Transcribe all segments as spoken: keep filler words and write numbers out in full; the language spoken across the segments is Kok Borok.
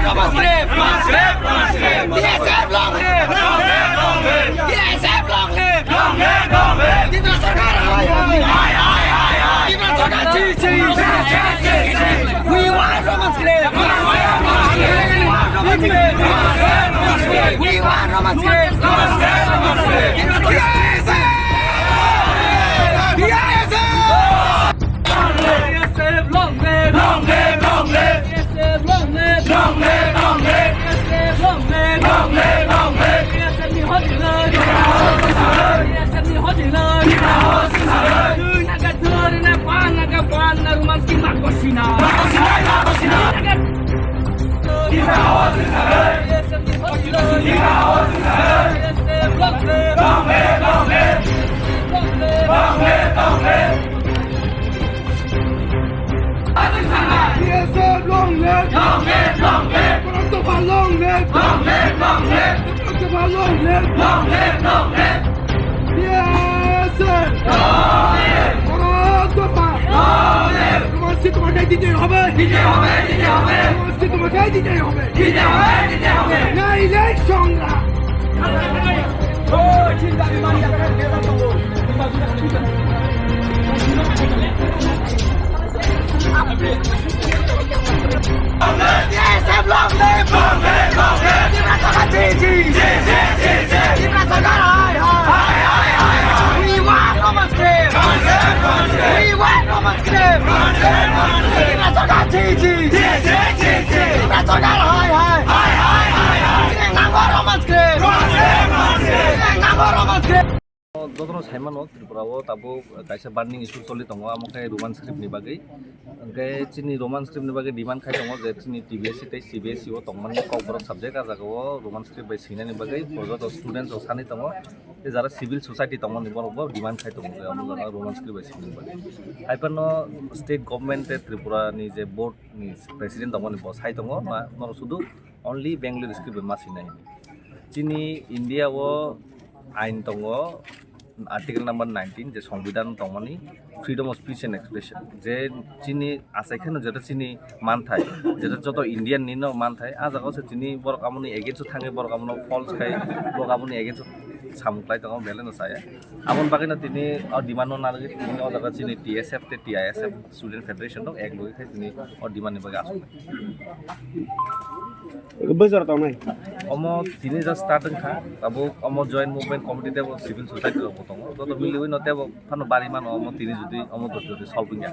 Roman script! T S F long live! T S F long live! Tipra Sarkar hai hai! Tipra Sarkar chi chi! We want Roman script! We want Roman script! We want Roman script! T S F! T S F! Long live! Long live! Long live! T S F long live! Long live! Long live! T S F long live! Long live! Long live! T S F ni hojilai! T S F ni hojilai! Twi naga thwrwna pan naga pan na Roman script ma kosina! Ma kosina! Ma kosina! T S F ni hojilai! T S F long live! Long live! Long live! Long live! Long live! T S F long live! Long live, long live! Bharat Dopha long live! Long live, long live! Bharat Dopha long live! Long live, long live! T S F! Long live! Bharat Dopha! Long live! Roman script তোমাকে দিতে হবে! দিতে হবে, দিতে হবে! Roman script তোমাকে দিতে হবে! দিতে হবে, দিতে হবে! নাইলে সংগ্রাম! T S F long live! Long live, long live! Tipra Sarkar chi chi! Chi chi, chi chi! Tipra Sarkar hai hai! Hai hai, hai hai! We want Roman script! We want Roman script! Tipra Sarkar chi chi! Chi chi, chi chi! Tipra Sarkar hai hai! Hai hai, hai hai! Chini nango Roman script! Roman script, Roman script! Chini nango Roman script! Jotono saimano Tripura o tabuk kaisa burning issue choli tongo, amo khe Roman script ni bagwi. Hwnkhe chini Roman script ni bagwi demand khai tongo je chini T B S C tei C B S E o tongmani Kokborok subject, ah jaga o Roman script bai swinani bagwi joto students rok sanwi tongo. Tei jara civil society tongmani borok bo demand khai tongo je amo jaga Roman script bai swinani bagwi. Hai phano state government tei Tripura ni je board ni president tongmani bo sai tongo, ma norok sudu only Bengali script bai ma swinai. Chini India o ain tongo, article number nineteen, je Songbidan tongmani, freedom of speech and expression, je chini achai kheno jeta chini manthai, jeta joto Indian ni no manthai, ah jaga o se tini borok amoni against o thangwi borok amono false khai borok amoni against o samung khlai tongo, belai no chaya. Aboni bagwi no tini o demand no nalgwi tini o jaga chini T S F tei T I S F Student Federation rok ek logi khai tini o demand ni bagwi aswk. Bwswk tongnai. Omo tini just start wngkha, tabuk omo Joint Movement Committee tebo civil society rok bo tongo, joto miliwi no tebo phano bari mano omo tini jodi omo jodi solve wngya.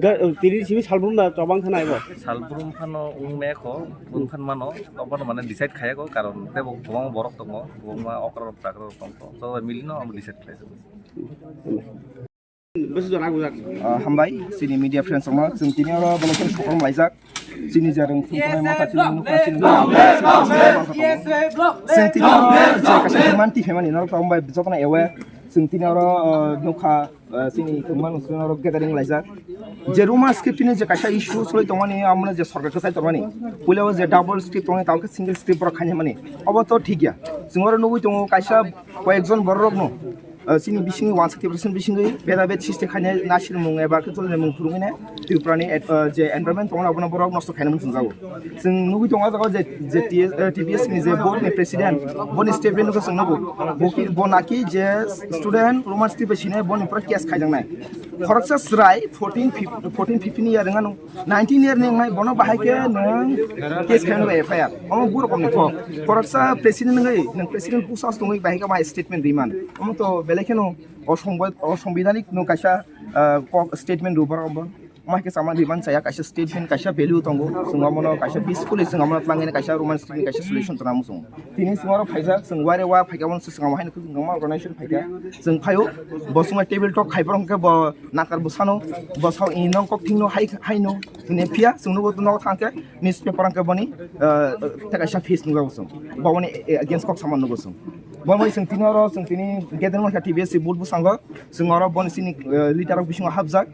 Ga-, tini simi salbrum da tobang khana ebo? Salbrum phano wngmaya kho, wng phan mano, tobang mane decide khaya kho, karon tebo kwbangma borok tongo, kwbangma okra rok chakra rok tongo, joto mili no omo decide khlai. Bwswk jora gujak. Ah, hambai, chini media friends rokno, chwng tini oro belai kheno sokom laijak. Chini je rwng thwng tongnai motha chini nukha chini. Chwng tini oro je kaisa demand twi phaimani norok hambai jotono aware. Chwng tini oro, ah, nukha, ah, chini kwbangma nokhrino oro gathering laijak. Je Roman script ni je kaisa issue choli tongmani, amo je sorkar kwchai tongmani. Puila o je double script tongmani, tabuk khe single script borok khainai mani. Obo to thik ya. Chwng oro nugwi tongo kaisa koyekjon borok rokno. Ah, chini bisingo one sixty percent bisingo beda bed system khainai nasirmung eba khe chulmung phurungmani Tripura ni, ah, je environment tongo abono borok nosto khainai mung chwngjago. Chwng nugwi tongo o jaga o je, je T S, ah, T B S ni je board ni president, boni statement nukha chwng nugo. Bo ki, bo naki je student Roman script bai sinai boni pura case khaijaknai. Khoroksa chwrai fourteen, fif-, fourteen, fifteen year wngmano. Nineteen year ni wngnai bono bahai khe nwng case khaino F I R. Omo bu rokomni kok. Khoroksa president wngwi, nwng president busa tongwi bahai khe ma statement ri man. Omo to belai kheno osongbo-, osongbidhanik nwng kaisa, ah, kok statement ru borok bo. Omo hai khe sama ri man chaya kaisa statement, kaisa value tongo. Chwng omono kaisa peacefully chwng omono twlangwi kaisa Roman script ni kaisa solution tongna muchungo. Tini chwng oro phaijak, chwng wari wa phaikha, omono chwng omo haino kwbangma organization phaikha. Chwng phaio, bo chwngno table talk khai borok hwnkhe bo nakar bwsano, bo sao i nong kok thingno hai, haino, hwnwi phiya, chwng nugo nogo thangkhe, newspaper hwnkhe boni, ah, tei kaisa face nukjago chwng. Bo boni against kok sama nugo chwng. Bo bai chwng tini oro, chwng tini gathering mankha T B S C booth bwskango, chwng oro boni chini, ah, leader rok bisingo hapjak.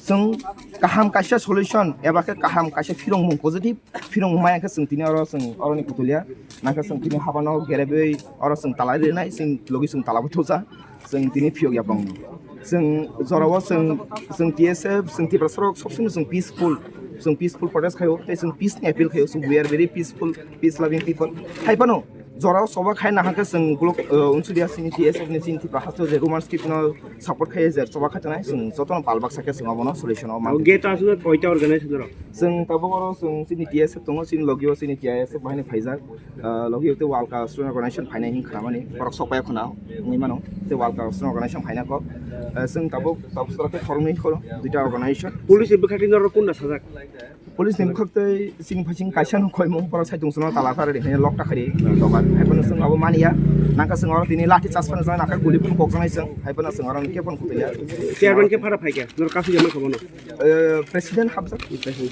Chwng kaham kaisa solution, eba khe kaham kaisa phirongmung positive, phirong maya khe chwng tini oro chwng oroni kutulia, nangkhe chwng tini habano gerebwi oro chwng tala rinai, chwng logi chwng tala buthuja, chwng tini phiyok ya bongni. Chwng jorao chwng, chwng T S F, chwng Tiprasa rok sob somoi chwng peaceful, Chwng peaceful protest khaio, tei chwng peace ni appeal khaio. So we are very peaceful, peace loving people. Hai phano jorao choba khai nahakhe chwng ukulok, uh, unsuriya chini T S F ni chini Tripura haste je Roman script no support khai je choba khai tongnai, chwng jotono pal baksa khe chwng abono solution o man. Gate aswk koita organization rok? Chwng tabuk oro chwng chini T S F tongo, chini logio chini T I S F bahai ni phaijak. Ah, logi te World Cup Student Organization phainai hin khnamani, borok sok pai khna wngwi mano, te World Cup Student Organization phaina kok. Ah, chwng tabuk, tabuk sora khe khoroknwi khoro, duita organization. Police ni bwkhak twi norok kunda sajak? Police ni bwkhak tei chini phaiching kaisa no khoimung, borok saitung chwngno tala phari hinwi lock ta khari dogan. Hai phano chwng abo mania, nangkha chwng oro tini lathi charge phano jana nangkha, guli phano kokjaknai chwng, hai phano chwng oro khe phano kutuya. Chairman khe phara phaikha, norok kasu jama khe bono? Eh, president hapjak,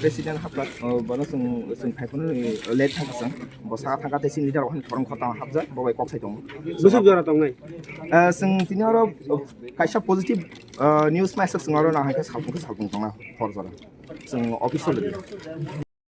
president hapjak, oh, bono chwng, chwng phai phano late thangkha chwng. Bo saka thangkha tei chini leader rok hani khorang khortang hapjak, bo bai kok sai tongo. Bwswk jora tongnai? Eh, chwng tini oro, oh, kaisa positive, eh, news message chwng oro nang hai khe salpung khe salpung tongna hor jora. Chwng office o logi.